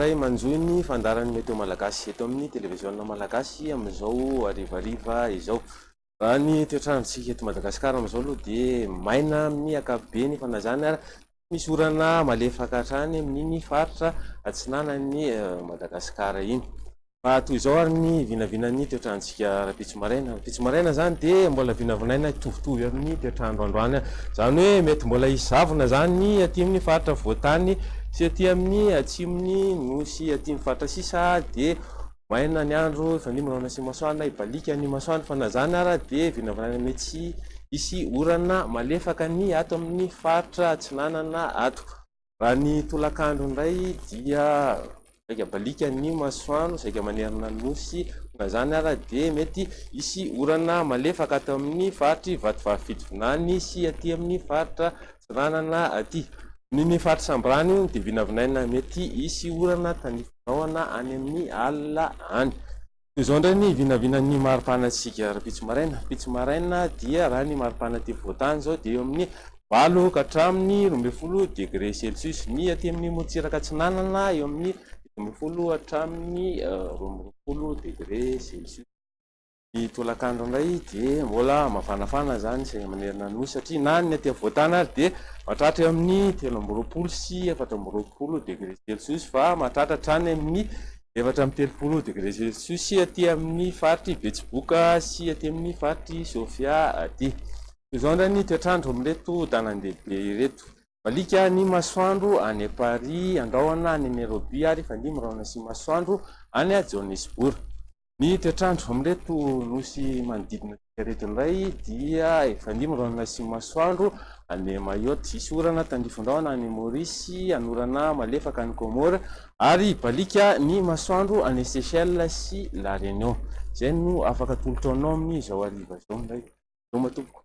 indray manjohy ny fandaharan'ny Météo Malagasy eto amin'ny Televiziona Malagasy amin'izao harivariva izao. Raha ny toetr'androntsika eto Madagasikara amin'izao aloha dia maina amin'ny ankapobeny fa na izany ary misy orana malefaka hatrany amin'iny faritra atsinanan'i Madagasikara iny. Fa toy izao ary ny vinavinan'ny toetr'androntsika rahampitso maraina. Rahampitso maraina izany dia mbola vinavinaina hitovitovy amin'ny toetr'andro androany. Izany hoe mety mbola hisy zavona izany aty amin'ny faritra afovoan-tany sy aty amin'ny atsimon'ny nosy aty amin'ny faritra sisa dia Maina ny andro, hifandimby rahona sy masoandro na hibaliaka ny masoandro fa na izany ara dia vinavinaina mety hisy orana malefaka ny ato amin'ny faritra atsinanana ato. Raha ny tolakandro indray dia saika baliaka ny masoandro, saika manerana ny nosy, na izany ara dia mety hisy orana malefaka ato amin'ny faritry Vatovavy Fitovinany sy aty amin'ny faritra Tsiranana aty. Amin'iny faritra Sambirano iny dia vinavinaina mety hisy orana tandrify rahona any amin'ny alina any. Toy izao indray ny vinavinan'ny mari-panantsika rahampitso maraina. Rahampitso maraina dia raha ny mari-pana aty afovoan-tany izao dia eo amin'ny 8 ka hatramin'ny 12 degré celsius. Ny aty amin'ny morontsiraka atsinanana eo amin'ny 17 hatramin'ny 22 degré celsius. Ny tolakandro indray dia mbola mafanafana izany saingy manerana ny Nosy satria na ny aty afovoan-tany ary dia mahatratra eo amin'ny 23 sy 24 degré celsius fa mahatratra hatrany amin'ny 34 degré celsius aty amin'ny faritr'i Betsiboka sy aty amin'ny faritr'i Sofia aty. Toy izao indray ny toetr'andro amin'ireto tanan-dehibe ireto. Baliaka ny masoandro any Paris, Andrahona any Nairobi ary Fandimby rahona sy masoandro any Johannesburg. Ny toetr'andro amin'ireto nosy manodidina antsika ireto indray dia efa mirona sy masoandro any Mayotte, hisy orana tandrifin-drahona any Maurice, hanorana malefaka any Comores ary hibaliaka ny masoandro any Seychelles sy La Réunion. Izay no afaka atolotra anao amin'izao hariva izao indray. Veloma tompoko.